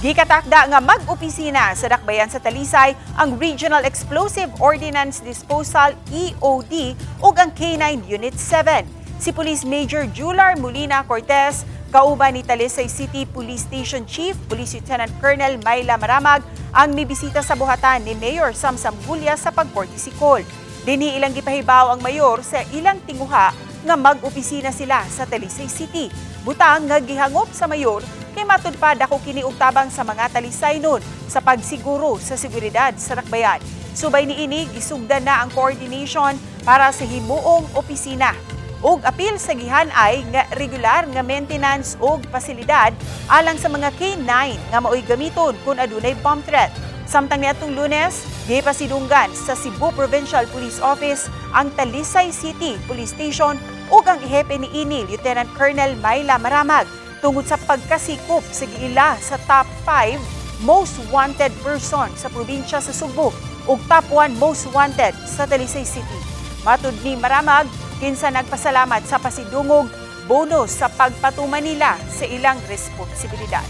Gikatakda nga mag-opisina sa dakbayan sa Talisay ang Regional Explosive Ordnance Disposal EOD ug ang K9 Unit 7. Si Police Major Jular Molina Cortez kauban ni Talisay City Police Station Chief Police Lieutenant Colonel Myla Maramag ang mibisita sa buhatan ni Mayor Samsam Gulya sa pag-courtesy call. Dinhi ilang gipahibaw ang mayor sa ilang tinguha nga mag-opisina sila sa Talisay City. Butang nga gihangop sa mayor kay matud pa dako kini og tabang sa mga Talisaynon sa pagsiguro sa seguridad sa dakbayan. Subay niini, gisugdan na ang coordination para sa himuong opisina ug apil sa gihanay nga regular nga maintenance ug pasilidad alang sa mga K9 nga maoy gamiton kung adunay bomb threat. Samtang niadtong Lunes, gipasidunggan sa Cebu Provincial Police Office ang Talisay City Police Station ug ang hepe niini, Lieutenant Colonel Myla Maramag, tungod sa pagkasikop sa giila sa top 5 most wanted person sa probinsya sa Sugbo ug top 1 most wanted sa Talisay City. Matud ni Maramag, kinsa nagpasalamat sa pasidungog, bonus sa pagpatuman nila sa ilang responsibilidad.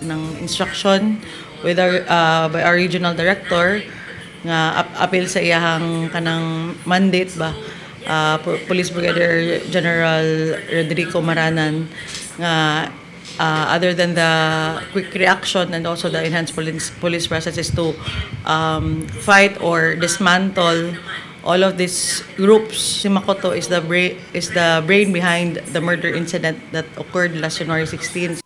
Ng instruction with our by our regional director nga apil sa iyahang kanang mandate ba, Police Brigadier General Rodrigo Maranan, nga other than the quick reaction and also the enhanced police presence is to fight or dismantle all of these groups. Si Makoto is the brain behind the murder incident that occurred last January 16.